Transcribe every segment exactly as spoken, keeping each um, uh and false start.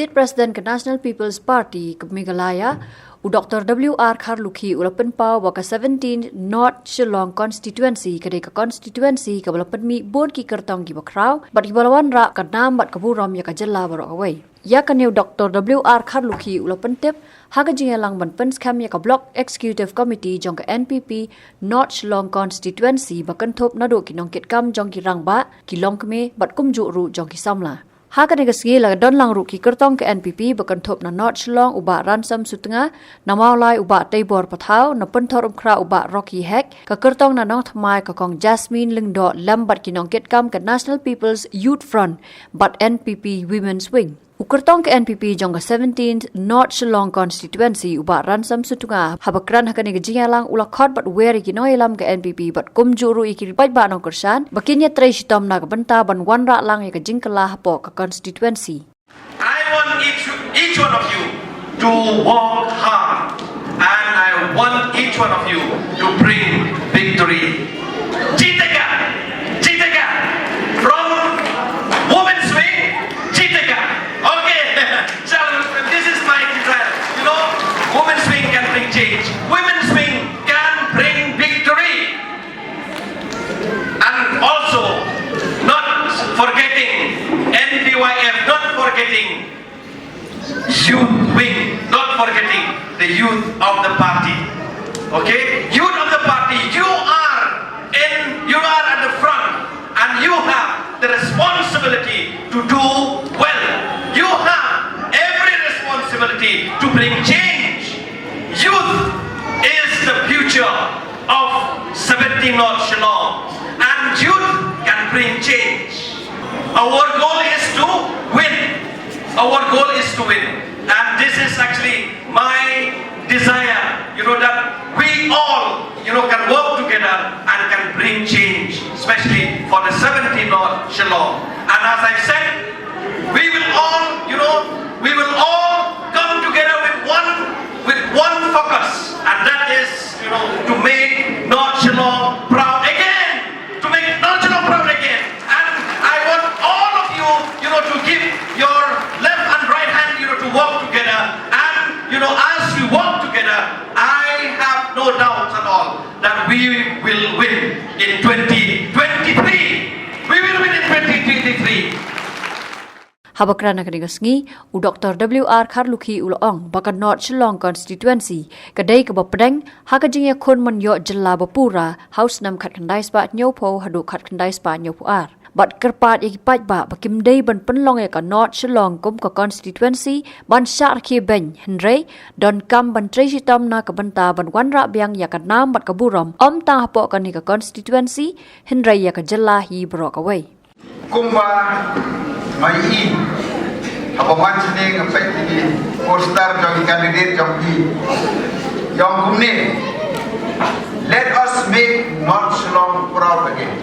State President ka National People's Party ka Meghalaya, u Doctor W R Kharlukhi u la pynpaw ba ka seventeenth North Shillong Constituency ka dei ka constituency kaba la pynmih bun ki kyrtong kiba khraw bad kiba la wanrah ka nam bad ka burom ïa ka jylla baroh kawei. Ïa kane u Doctor W R Kharlukhi u la pyntip ha ka jingïalang ban pynskhem ïa ka Block Executive Committee jong ka N P P North Shillong Constituency ba kynthup naduh ki nongkitkam jong ki rangbah, ki longkmie bad kumjuh ruh jong ki samla. Ha kane ka sngi la don lang ruh ki kyrtong ka N P P ba kynthup na North Shillong u Bah Ransom Sutnga, na Mawlai u Bah Teibor Pathaw, na Pynthorumkhrah u Bah Rocky Hek, ka kyrtong na Nongthymmai ka Kong Jasmine Lyngdoh lem bad ki nongkitkam ka National People's Youth Front bad N P P Women's Wing. U kyrtong ka N P P jong ka seventeenth North Shillong Constituency u Bah Ransom Sutnga haba kren ha kane ka jingïalang u la khot bad wer ïa ki nongïalam ka N P P bad kumjuh ruh ïa ki paidbah nongkyrshan ba kin ïatrei shitom na ka bynta ban wanrah lang ïa ka jingkylla hapoh ka constituency. I want each, each one of you to work hard, and I want each one of you to bring victory. Jitega, jitega. From women's wing, jitega. Okay, so this is my desire. You know, women's wing can bring change. Women's wing can bring victory. And also, not forgetting N P Y F, not forgetting youth wing, not forgetting the youth of the party. Okay? Youth of the party, you are in, you are at the front and you have the responsibility to do well. You have every responsibility to bring change. Youth is the future of seventeen North Shillong, and youth can bring change. Our goal is to win. Our goal is to win. And this is actually my desire, you know, that we all, you know, can work together and can bring change, especially for the seventeen North Shillong. And as I said, we will all, you know, we will all come together with one, with one focus, and that is, you know, to make North Shillong proud again, to make North Shillong proud again. And I want all of you, you know, to give your left and right hand, you know, to work together. And, you know, as we work together, I have no doubts at all that we will win in twenty twenty-three. We will win in twenty twenty-three. Haba kren ha kane ka sngi, u Doctor W R Kharlukhi u la ong ba ka North Shillong Constituency ka dei kaba pdeng ha ka jingïakhun man ïoh jylla ba pura ha u snem khatkhyndai spah hynñiewphew haduh khatkhyndai spah hynñiewphew ar. Bad kyrpad ïa ki paidbah ba kim dei ban pynlong ïa ka North Shillong kum ka constituency ban shah rkhie beiñ, hynrei donkam ban trei shitom na ka bynta ban wanrah biang ïa ka nam bad ka burom, ym tang hapoh kane ka constituency hynrei ïa ka jylla hi baroh kawei. Kumba ma i haba wan shane nga peit ïa ki poster jong ki candidate jong phi, ong kumne: Let us make North Shillong proud again.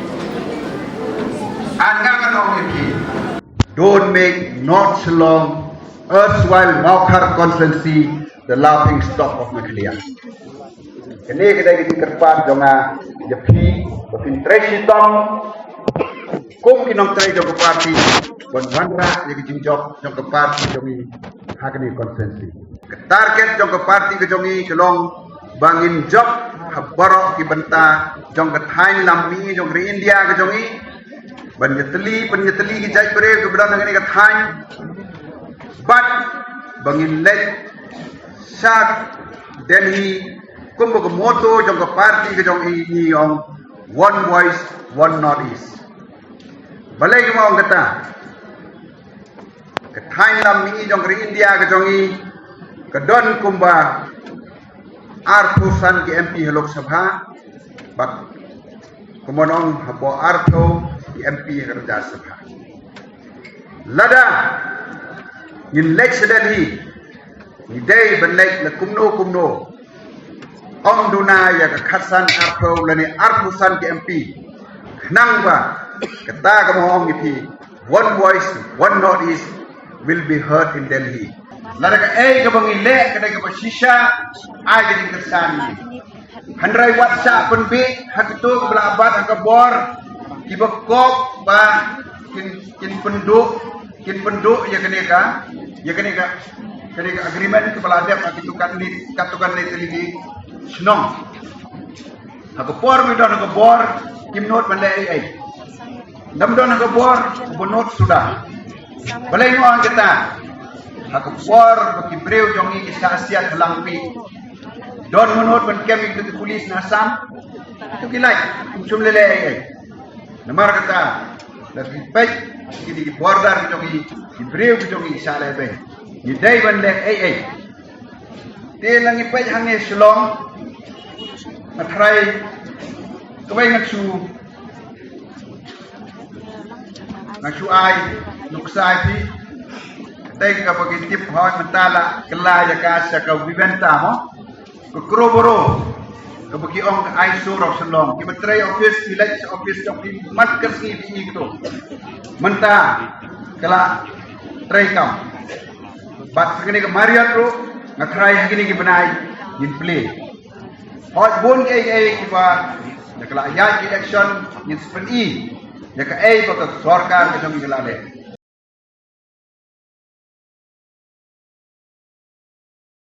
And nga ngan ong ïa phi, don't make North Shillong, erstwhile Mawkhar constituency, the laughing stock of Meghalaya. Kane ka dei ka jingkyrpad jong nga ïa phi ba phin trei shitom kum ki nongtrei jong ka party ban wanrah ïa ka jingjop jong ka party jong ngi ha kane ka constituency. Ka target jong ka party ka jong ngi ka long ba ngin jop ha baroh ki bynta jong ka thaiñ lam mihngi jong ka ri India ka jong ngi, ban ïatylli, ban ïatylli ki jaitbynriew kiba don ha kane ka thaiñ, bad ba ngin leit sha Delhi kumba ka motto jong ka party ka jong ngi ong, One Voice, One Northeast. Balei nga ong kata? Ka thaiñ lam mihngi jong ka ri India ka jong ngi ka don kumba arphew san ki M P ha Lok Sabha bad kumno ong hapoh arphew ki M P ha ka Rajya Sabha. Lada ngin leit sha Delhi, ngi dei ban leit la kumno kumno, ym duna ïa ka khatsan arphew lane arphew san ki M P, khnang ba kata kaba nga ong ïa phi, One Voice, One Northeast will be heard in Delhi. Lada kaei kaba ngi leh ka dei kaba shisha, ai ka jingkyrshan ngi. Hynrei wat shah pynbeit ha kito kiba la bat ha ka bor, kiba kop ba kin, kin pynduh kin pynduh ïa kane ka, ïa kane ka, kane ka agreement kaba la dep ha ki tu katne, katto katne tylli ki shnong. Ha ka por ba don ha ka bor kim nud ban leh ei ei. Dam don ha ka bor ba nud suda. Balei nga ong kata? Ha ka por ba ki briew jong ngi ki shah siat ha Langpih, don ba nud ban kem ïa ki pulis na Assam. Ïa tu ki lait, kim shym leh ei ei. Namar kata, lada ngi peit kine ki border ki jong ngi, ki briew ki jong ngi shah lehbeiñ. Ngi dei ban leh ei ei. Te lada ngi peit hangne Shillong, nga tharai kawei ngan shu, ngan shu ai nuksa ïa phi. Te kaba ki tip hoi mynta la kylla ïa ka sha ka Vivanta mo. Ka Crowborough, kaba ki ong ka eyesore of Shillong. Kiba trei office, ki leit sha office jong ki mat ka sngi phi i kito. Mynta ka la trei kam. Bad ha kane ka Marriott ruh, nga tharai ha kine ki bnai ngin plie. Hooid, bun kiei kiei kiba, da ka la ïaid ki election, ngin sa pyni ïa kaei ba ka sorkar ka jong ngi ka la leh.